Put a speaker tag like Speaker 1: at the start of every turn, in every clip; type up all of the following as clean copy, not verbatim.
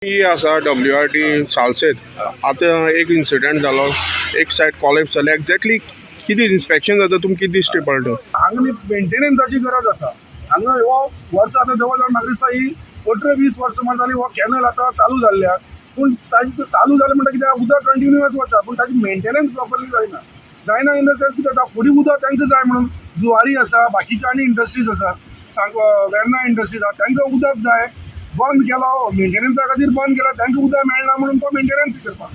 Speaker 1: ही आसा WRT सालसेत. आतां एक इन्सिडंट जालो, एक सायड कॉलेप्स जालें. एक्झॅक्टली कितें इन्स्पेक्शन जाता, तुमकां कितें दिश्टी पडटा?
Speaker 2: हांगा न्ही मेंटेनन्साची गरज आसा. हांगा हो वर्स आतां जवळ जवळ म्हाका दिसता ही 18-20 वर्सां म्हण जाली हो कॅनल आतां चालू जाल्ल्या. पूण ताजी चालू जालें म्हणटा कितें, उदक कंटिन्युअस वता, पूण ताजी मेंटेनन्स प्रॉपरली जायना. जायना इन the sense कितें जाता, फुडें उदक तांकां जाय म्हणून जुवारी आसा, बाकीचे आनी इंडस्ट्रीज आसा, सांग वेर्ना इंडस्ट्रीज आसा, तांकां उदक जाय. बंद केलो मेंटेनन्सा खातीर, बंद केलो, तांकां उदक मेळना म्हणून तो मेंटेनन्स करपाक.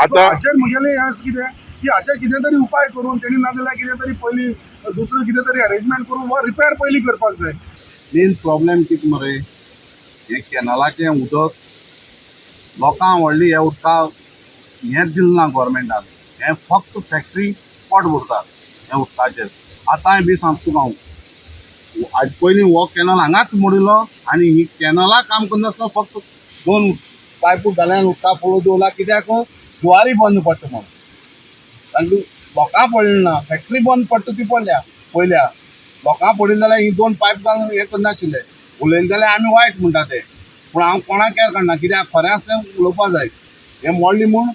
Speaker 1: आतां
Speaker 2: हाचेर म्हगेलें हें आसा कितें की हाचेर कितें तरी उपाय करून तेणी नाजाल्यार कितें तरी पयलीं दुसरें कितें तरी अरेंजमेंट करून हो रिपेर पयलीं करपाक जाय.
Speaker 3: मेन प्रॉब्लेम कितें मरे, हें कॅनलाचें उदक लोकांक व्हडली ह्या उदका हेंच दिलें ना गोवोरमेंटान. हें फक्त फॅक्टरी पोट भरतात ह्या उदकाचेर. आतांय बी सांगता तुका हांव, हाजे पयलीं हो कॅनल हांगाच मोडिल्लो आनी ही कॅनला काम करनासतना फक्त दोन पायप घाले आनी उदका फ्लो दवरला. कित्याक? जुवारी बंद पडटा म्हणून. तांकां लोकां पडलें ना, फॅक्टरी बंद पडटा ती पडल्या पयल्या. लोकां पडिल्लें जाल्यार ही दोन पायप घालून हें करनाशिल्ले. उलयलें जाल्यार आमी वायट म्हणटा ते, पूण हांव कोणाक केर काडना, कित्याक खरें आसलें उलोवपा जाय. हें मोडली म्हूण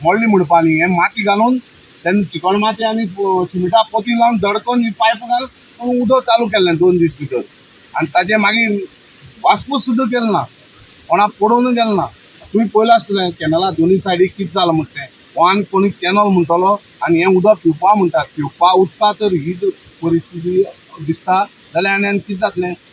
Speaker 3: मोडली म्हणपा न्ही. हें माती घालून तेन्ना चिकण माती आनी शिमिटा पोती लावन दडकोन ही पायप घालून उदक चालू केल्लें 2 दीस भितर. आनी ताजें मागीर वासपूस सुद्दां केली ना, कोणाक पडोवन गेलें ना. तुमी पळयलां आसतलें कॅनला दोनूय सायडीक कितें जालां म्हणटा तें. हो आनी कोणी कॅनल म्हणटलो आनी हें उदक पिवपा म्हणटात. पिवपा उदका तर ही परिस्थिती दिसता जाल्यार आनी आनी कितें जातलें?